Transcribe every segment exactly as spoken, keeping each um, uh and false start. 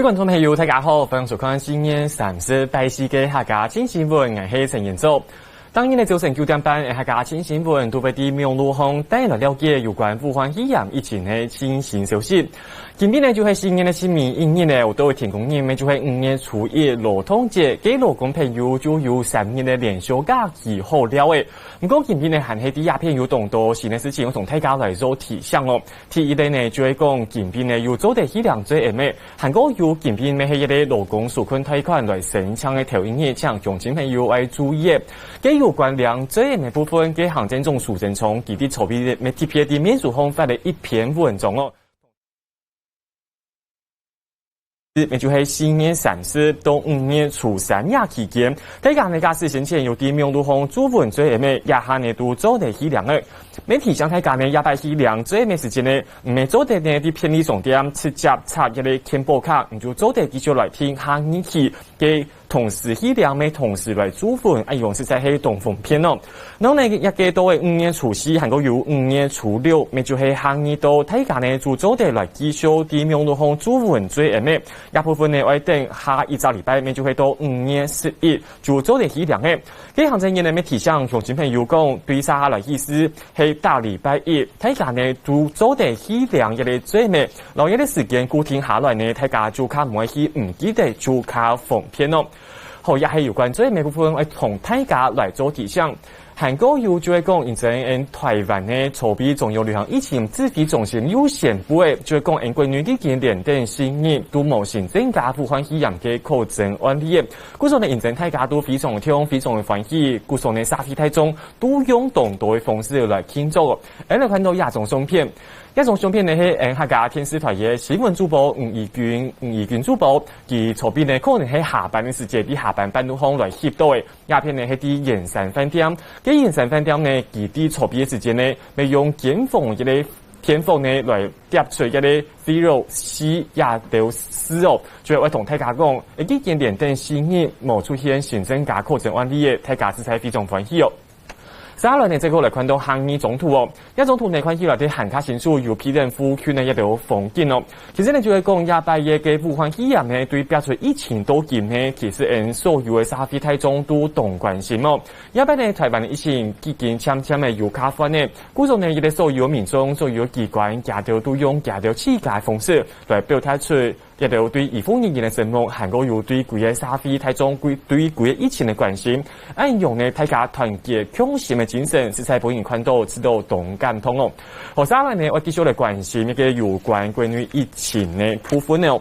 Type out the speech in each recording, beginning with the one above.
觀眾朋友，大家好，歡迎收看四月三十拜四个客家新新聞，𠊎係陳彥祖。當日个朝晨九點半，客家新新聞都會在網路項帶來了解有關武漢肺炎疫情个最新消息。今晡日就係四月个十一日呢，𠊎等个天光日呢就係五月初一勞動節，該勞工朋友就有三日个連續假期好尞欸。毋過今晡日呢還係在這片有當多新个事情，愛同大家來做提醒哦。 第一个呢，就係講今晡日呢有做得去領嘴M个，還過有今晡日係一个勞工紓困貸款來申請个頭一日，請鄉親朋友愛注意个。該有關領嘴M个部分，該行政總署長佢在昨晡日特別在面書項發了一篇文章哦。 也就係四月三十到五月初三這期間，大家呢假使先前有在網路項注文嘴M个，這下呢都做得去領个。也提醒大家呢，這擺去領嘴M个時間呢，毋係做得呢在便利商店直接插一个健保卡，你就做得繼續來定下日期，該同時去領，也同時來注文，恁樣實在係當方便哦。 然後呢，這个到个五月初四，還過有五月初六，也就係下二到，大家呢就做得來繼續在網路項注文嘴M个。這部分呢，愛等下一隻禮拜，也就係到五月十一，就做得去領个。該行政院呢，也提醒鄉親朋友講，對接下來意思係逐禮拜一，大家呢就做得去領這个嘴M，然後這个時間固定下來呢，大家就較毋會去毋記得，就較方便哦。好，這係有關嘴M个部分，愛同大家來做提醒。 還過有就係講，因為𠊎台灣呢，籌備中央流行疫情指揮中心有宣布个，就係講𠊎國內已經連等四日都無新增加武漢肺炎个確診案例个。故所呢，因為大家都非常暢，非常个歡喜，故所呢，社會大眾都用當多个方式來慶祝哦。𠊎來看到這張相片，這張相片呢係𠊎客家電視台个新聞主播吳怡君，吳怡君主播，佢昨晡呢可能係下班个時間，在下班半路項來翕到个。 這片呢係在圓山飯店。該圓山飯店呢，佢在籌備个時間呢，也用間房个電火呢來貼出這个Zero C這兜字哦，就係愛同大家講，已經連等四日無出現新增加確診案例个，大家實在非常歡喜哦。接下來呢，再過來看到下二張圖哦。 這張圖呢，看起來在還較清楚有避難戶群个一兜風景哦。其實呢，就係講這擺个武漢肺炎呢，對爆出疫情到今呢，其實𠊎所有个社會大眾都當關心哦。這擺呢，台灣个疫情已經漸漸个有較緩呢，故所呢，這个所有民眾、所有機關，佢兜都用佢兜自家个方式來表達出 這兜對醫護人員个承諾，還過有對歸个社會大眾、歸，對歸个疫情个關心，恁樣呢，大家團結共心个精神，實在分人看到，試到當感動哦。好，接下來呢，𠊎繼續來關心一个有關國內疫情个部分哦。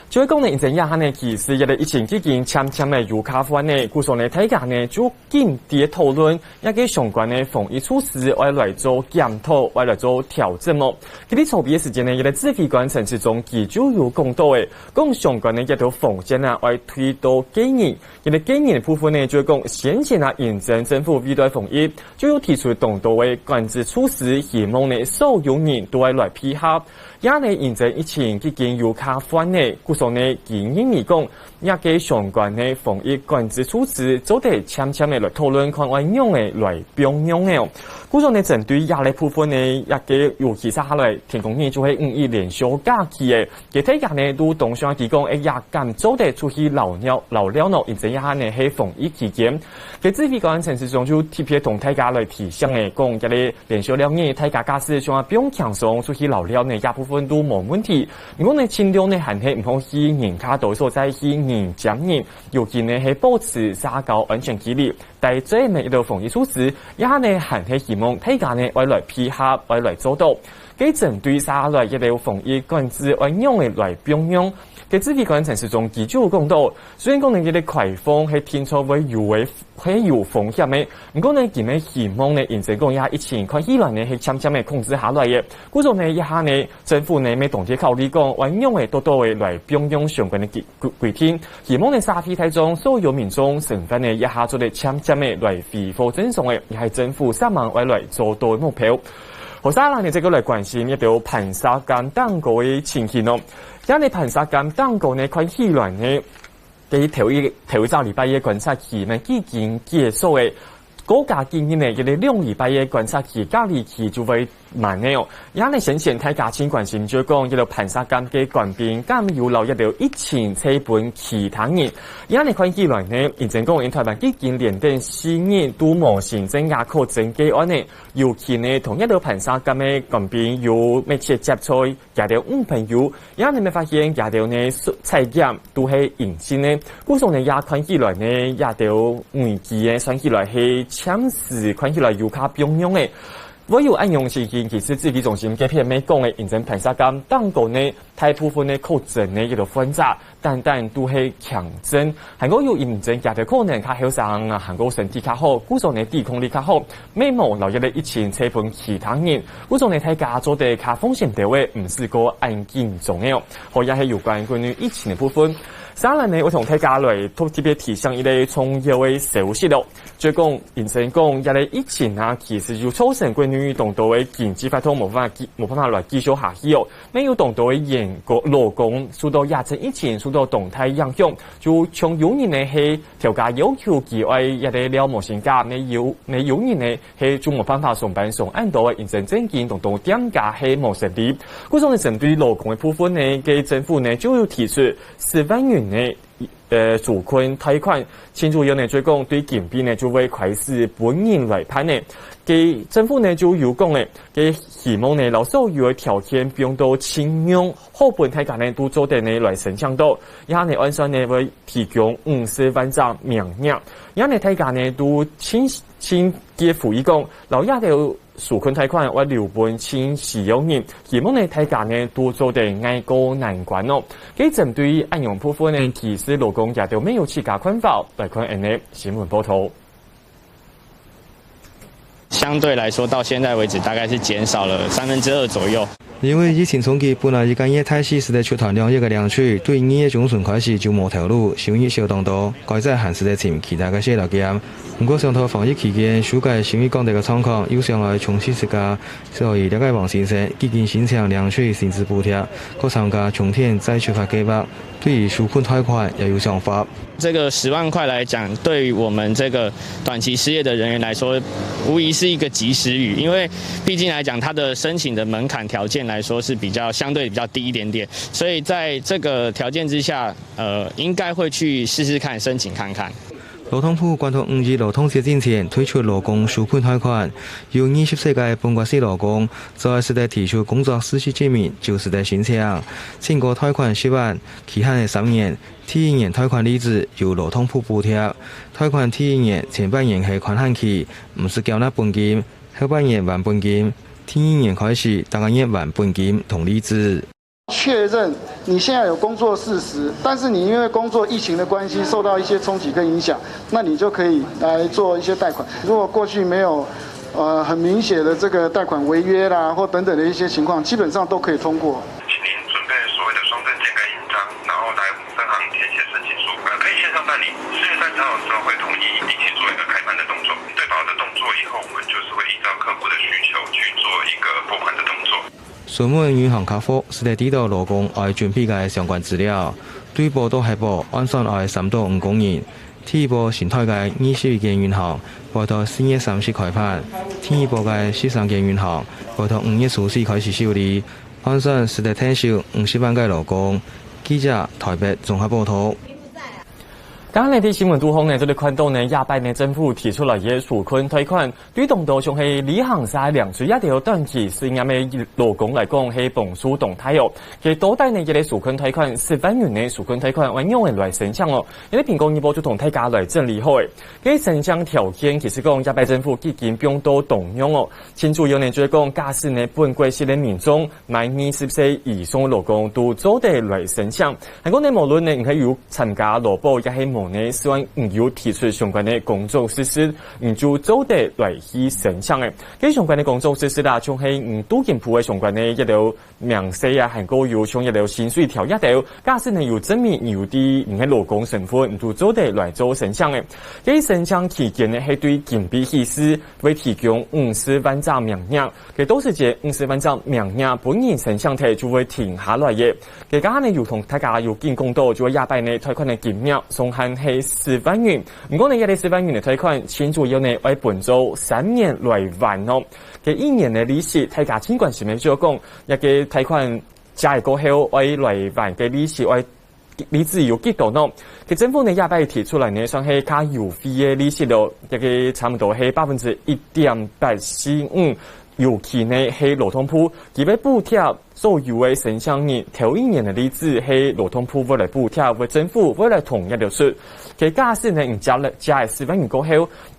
就係講呢，因為這下呢，其實這个疫情已經漸漸个有較緩呢，故所呢，大家呢就緊在討論 這个相關个防疫措施愛來做檢討，愛來做調整無？佢在籌備个時間呢，這个指揮官陳時中佢就有講到个，講相關个這兜防線啊，愛推到個人。這个個人个部分呢，就係講先前啊，因為政府為著防疫，就有提出當多个管制措施，希望呢所有人都愛來配合。也呢，因為疫情已經有較緩呢，故所呢，佢認為講， 這个相關个防疫管制措施，做得漸漸个來討論看愛仰仔來放鬆个哦。故所呢，針對這个部分呢，這个尤其接下來天光日就係五一連續假期个，其實大家呢都當想知講，欸，也敢做得出去遶尞，遶尞喏，因為這下呢係防疫期間。其實指揮官陳時中就特別同大家來提醒个，講這个連續兩日，大家假使想愛放輕鬆出去遶尞呢，這部分都無問題。 毋過呢，盡量呢還係毋好去人較多个所在，去人接人，尤其呢係保持社交安全距離，戴嘴呢一兜防疫措施，這下呢還係希望大家呢愛來配合，愛來做到。該針對接下來一兜防疫管制愛仰仔來放鬆，該指揮官陳時中佢就有講到，雖然講呢這个開放係定著會有个 係有風險个。毋過呢，佢乜希望呢，因為講這下疫情看起來呢係漸漸个控制下來个。故所呢，這下呢，政府呢乜當在考慮講，愛仰仔多多个來放鬆相關个規，規，規定，希望呢社會大眾所有民眾生活呢，這下做得漸漸个來恢復正常个，也係政府煞猛愛來做到个目標。好，接下來呢，再過來關心一兜盤石岩蛋糕个情形哦。這下呢盤石岩蛋糕呢，看起來呢， 該頭一，頭一隻禮拜个觀察期呢已經結束个。過加幾日呢，這个兩禮拜个觀察期、隔離期就會慢个哦。也呢先前大家盡關心就講，這兜盤石監个官兵敢有摎這兜疫情傳分其他人。也呢看起來呢，因為講因臺灣已經連等四日都無新增也確診个案呢，尤其呢同這兜盤石監个官兵有密切接觸，這兜女朋友，也呢發現這兜呢採檢都係陰性个。故所呢也看起來呢，這兜危機呢算起來係暫時看起來有較放鬆个。 會有恁樣事情，其實指揮中心該片乜講个，因為盤石監當中呢，大部分个確診呢，這兜患者單單都係輕症，還過有因為這兜可能較後生啊，還過身體較好，故所呢抵抗力較好，乜無摎這兜疫情傳分其他人，故所呢大家做得較放心兜仔，毋使過恁緊張个哦。好，這係有關關於疫情个部分。再來呢，𠊎同大家來特別提醒一個重要个消息哦。 就講，因為講，這個疫情啊，其實有造成國內當多个經濟活動無辦法繼，無辦法來繼續下去哦。乜有當多个員工、勞工受到這次疫情受到當大影響，就像有人呢係調解要求佢愛這個了無薪假，乜有，乜有人呢係就無辦法上班上恁多个，因為正經當多店家係無生理。故所呢，針對勞工个部分呢，該政府呢就有提出十萬元呢 呃，紓困貸款，親像有呢就講對今晡日呢就會開始分人來辦呢。該政府呢就有講誒，該希望呢摎所有个條件放到盡樣，好分大家呢都做得呢來申請到。也呢按算呢會提供五十萬隻名額，也呢大家呢都盡盡遽呼籲講，摎這兜 紓困貸款會留分盡需要人，希望呢大家呢都做得挨過難關哦。該針對恁樣部分呢，其實勞工也都乜有自家看法，來看恁呢新聞報導。相對來說，到現在為止大概是減少了三分之二左右。因為疫情衝擊，本來一個月大四使得出團兩億个領取，對二月中旬開始就無頭路，收入少當多，該再還使得尋其他个事來兼。 毋過想到防疫期間，暑假生意降低个狀況，又想愛重新施加，所以這個黃先生已經申請領取薪資補貼，過參加重點再出發計畫。對於紓困貸款也有想法。這個十萬塊來講，對於我們這個短期失業的人員來說，無疑是一個及時雨，因為畢竟來講，它的申請的門檻條件來說是比較相對比較低一點點，所以在這個條件之下，呃，應該會去試試看申請看看。 勞動部關到五一勞動節進前推出勞工紓困貸款，有二十歲个本國籍勞工，只要使得提出工作事實證明，就使得申請。淨過貸款十萬，期限係三年。第一年貸款利子由勞動部補貼，貸款第一年前半年係寬限期，毋使繳納本金，後半年還本金。第二年開始，逐個月還本金同利子。 確認你現在有工作事實，但是你因為工作疫情的關係受到一些衝擊跟影響，那你就可以來做一些貸款。如果過去沒有呃很明顯的這個貸款違約啦或等等的一些情況，基本上都可以通過。請您準備所謂的雙證件跟印章，然後來我們分行填寫申請書，呃，可以線上辦理。四月三十號之後會統一一起做一個開盤的動作。對保的動作以後，我們就是會依照客戶的需求去做一個撥款的動作。 詢問銀行客服，使得知到勞工愛準備个相關資料。對保到核保，按算愛三到五工人。第一波新貸个二十一間銀行，會到四月三十開盤；第二波个十三間銀行，會到五月初四開始受理。按算使得𢯭手五十萬个勞工。記者台北綜合報導。當然，在新聞肚項呢，這裡看到呢，亞伯呢政府提出來个紓困貸款， 對當多像係旅行社領取這兜短期失業个勞工來講，係幫助當大哦。佢到底呢，這個紓困貸款，十萬元个紓困貸款，愛仰般來申請哦？因為蘋果日報就同大家來整理好誒。該申請條件其實講，這擺政府已經放到當樣哦。盡主要呢，就係講，假使呢本國籍个民眾，滿二十歲以上个勞工都做得來申請。還過呢，無論呢，你係有 參加勞保也係無呢，只要你有提出相關个工作事實，你就做得來去申請誒。該相關个工作事實啦，就係你都已經補个相關个一兜名聲啊，還過有像一兜薪水條這兜，假使呢有證明你有在你个勞工身份，你就做得來做申請誒。該申請期間呢，係對今晡起始會提供五十萬隻名額。 該到時節五十萬隻名額分人申請忒就會停下來个。該下呢，有同大家有緊講到，就係這擺呢，貸款个金額上限係十萬元。毋過呢，這個十萬元个貸款，盡主要呢愛分做三年來還哦。該一年个利息，大家盡關心个就講，這個貸款借過後愛來還个利息愛利息有幾多呢？該政府呢這擺提出來呢，算係較優惠个利息咯，這個差毋多係百分之一點八四五。尤其呢係勞動部，佢會補貼所有个申請人頭一年个利息係勞動部會來補貼，會政府會來統一流出。該假使呢，你借了借个十萬元過後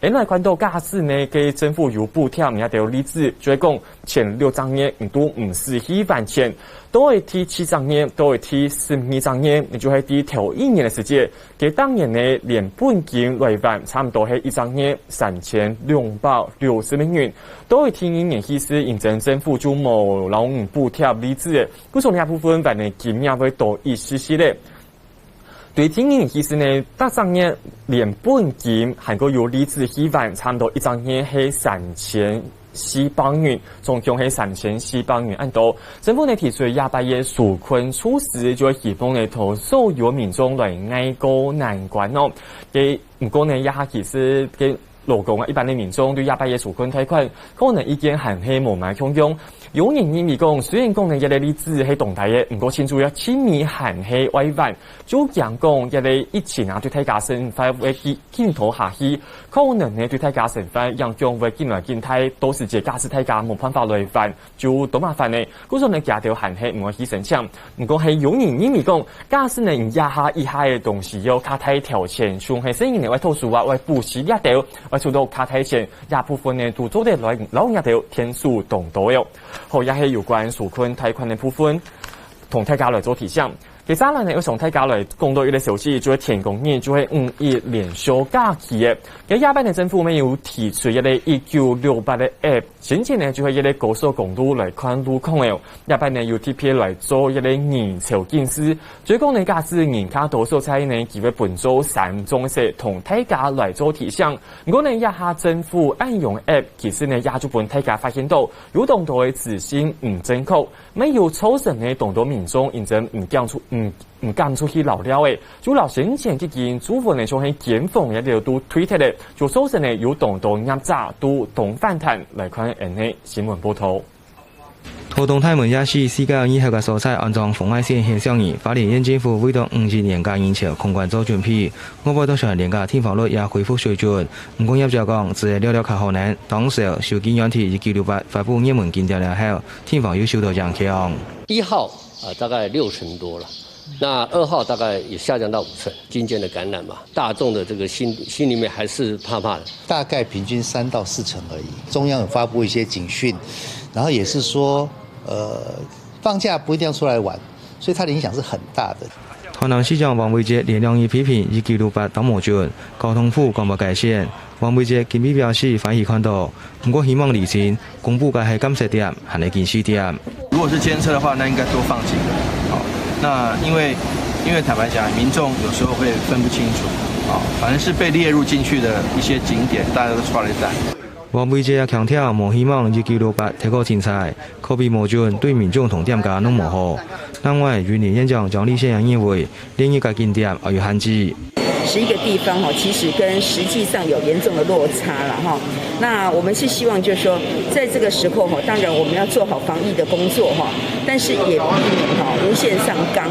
，𠊎來看到假使呢，該政府有補貼你个利息，就係講前六隻月你都毋使去還錢，到第七隻月，到第十二隻月，你就係在頭一年个時節，該當年呢，連本金來還，差毋多係一隻月三千兩百六十美元。到第二年起始，因政府就無摎你補貼利息个，故所這部分還个金額會多一息息咧。對第二年起始呢，逐隻月連本金還過有利息去還，差毋多一隻月係三千四百元，總共係三千四百元恁多。政府呢提出這擺个紓困措施，就係希望呢，同所有民眾來挨過難關哦。該毋過呢，這下其實該勞工啊，一般个民眾對這擺个紓困貸款，可能已經還係無麼共樣。有人認為講，雖然講呢，這個利息係當大个，毋過盡主要盡尾還係愛還，就驚講這個疫情啊，對大家生活會緊緊拖下去，可能呢對大家生活影響會緊來緊大，到時節假使大家無辦法來還，就當麻煩呢。故所呢，佢兜還係毋會去申請。毋過係有人認為講，假使呢，你這下一下个東西有較大條錢，像係細人仔愛讀書啊，愛補習這兜，愛出到較大錢，這部分呢，都做得來摎這兜添手當多哦。好，這係有關紓困貸款个部分，同大家來做提醒。接下來呢，愛同大家來講到一個消息，就係天光日，就係五一連休假期个。該這擺呢，政府乜有提出一個一九六八个app，先前呢，就係一個高速公路來看路況个哦。這擺呢，有特別來做一個人潮警示，所以講呢，假使人較多所在呢，佢會分做三種色同大家來做提醒。毋過呢，這下政府恁樣app，其實呢，也就分大家發現到，有當多个資訊毋正確，乜有造成呢當多民眾因為毋敢出，毋，毋敢出去尞尞个，就摎先前已經注文个像係間房這兜都退忒了，就造成呢有當多業者都當反彈。來看𫣆个新聞報導。 道東大門夜市四到二號个所在安裝紅外線顯像儀，花蓮縣政府為著五一連假人潮控管做準備，外背到算連假訂房率也恢復水準。毋過業者講，只係略略較好等，當少手機軟體一九六八發布熱門景點了後，訂房又受到影響。一號啊，大概六成多了。 那二號大概也下降到五成，漸漸的感染嘛，大众的这个心，心里面还是怕怕的。大概平均三到四成而已。中央有发布一些警讯，然后也是说，呃，放假不一定要出来玩，所以它的影响是很大的。台南市長黃偉哲連兩日批評一九六八當無準，交通部講無改善。黃偉哲今晡表示歡喜看到，毋過希望釐清，公布个係監測點，還係警示點。如果是监测的话，那应该多放几个。好，那因为，因为坦白讲，民众有时候会分不清楚，啊，反正是被列入进去的一些景点，大家都刷了一单。黃偉哲也強調，無希望一九六八太過精彩，可比無準對民眾同店家攏無好。另外，雲林縣長江立憲也認為， 列入个景點愛有限制。十一个地方哈，其实跟实际上有严重的落差了哈。那我们是希望就是说，在这个时候哈，当然我们要做好防疫的工作哈，但是也避免哈无限上纲。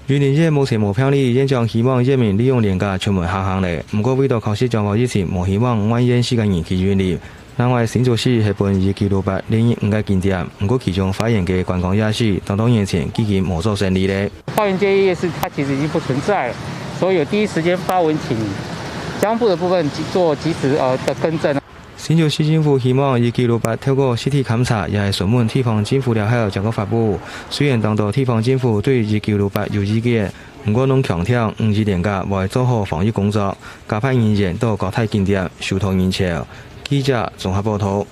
雲林縣目前無病例，縣長希望縣民利用連假出門行行咧。毋過為著確實掌握疫情，無希望外縣市个人去雲林。 另外，新竹市係分一九六八列入五个景點，毋過其中花蓮个觀光夜市，當多年前已經無做生理咧。花園街夜市它其实已经不存在了，所以有第一时间发文请交通部的部分做及时，呃，的更正。新竹市政府希望一九六八透過实体勘查，也係詢問地方政府了後，正个发布。雖然當多地方政府對一九六八有意見， 毋過攏強調五一連假會做好防疫工作，加派人員到各大景點疏導人潮。記者綜合報導。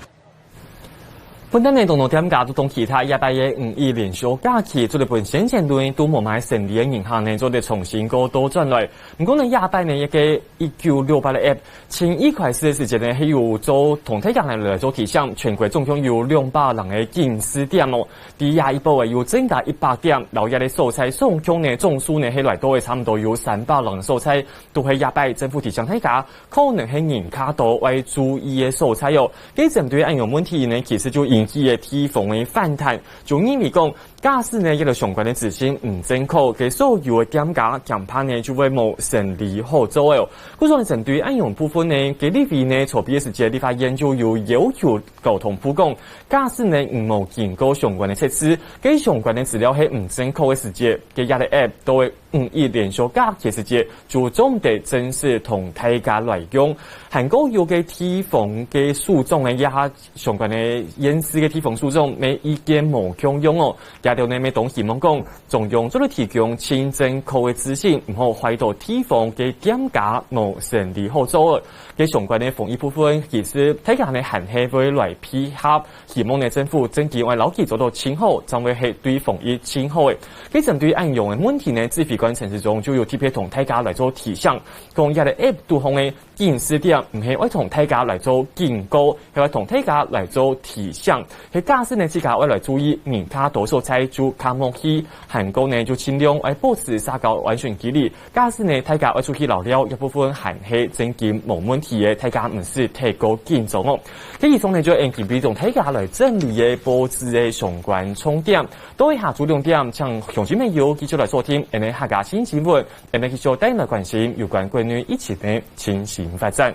本旦呢，當多店家都當期待這擺个五一連休假期，做得分先前都無買生理个人客呢，做得重新過倒轉來。毋過呢，這擺呢，一個一九六八个app，從一開始个時節呢，係有做同大家來做提醒，全國總共有兩百零個警示點哦。在這一波个有增加一百點，然後這個所在總共呢，總數呢係來到个差毋多有三百零個所在，都係這擺政府提醒大家，可能係人較多愛注意个所在哦。 該針對恁樣問題呢，其實就引起个地方个反彈，就認為講，假使呢，這個相關个資訊毋正確，該所有个店家恐怕呢就會無生理好做哦。故所呢，針對恁樣部分呢，該立委呢，籌備个時節，立法院就有要求交通部講，假使呢，你無經過相關个測試，該相關个資料係毋正確个時節，該這個app都會五一連休假期時節，就總得正式同大家來用。還過有个地方个首長呢，這下相關个縣市个地方首長，乜意見無共樣哦。這兜呢，乜當希望講，中央做得提供清楚个資訊，毋好壞到地方个店家無生理好做哦。該相關个防疫部分，其實大家呢還係會來配合，希望呢政府真經愛摎佢做到盡好，正會係對防疫盡好个。 該針對恁樣个問題呢，指揮官陳時中就有特別同大家來做提醒，講這個app肚項个警示點，毋係愛同大家來做警告，係愛同大家來做提醒。係假使呢，自家愛來注意人較多所在，就較莫去，還過呢，就盡量愛保持社交安全距離。假使呢，大家愛出去尞尞，一部分還係真經無問題个，大家毋使太過緊張哦。該以上呢，就係今晡日同大家來整理个報紙个相關重點。 到下晝兩點，請鄉親朋友繼續來收聽𫣆个客家新新聞，𫣆个繼續帶來關心有關國內疫情个最新發展。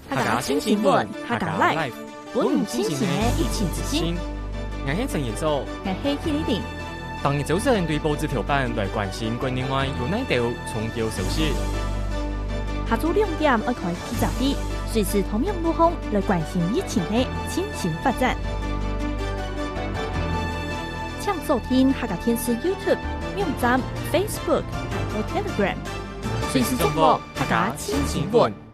客家新新聞，客家Live，分你清醒个疫情資訊。𠊎係陳彥祖，𠊎係K麗玲。逐日朝晨對報紙頭版來關心國內外有哪兜重要消息。下晝兩點愛開記者會，隨時透明路項來關心疫情个最新發展。 請鎖定客家電視YouTube、網站、Facebook，還有Telegram，隨時掌握客家新新聞。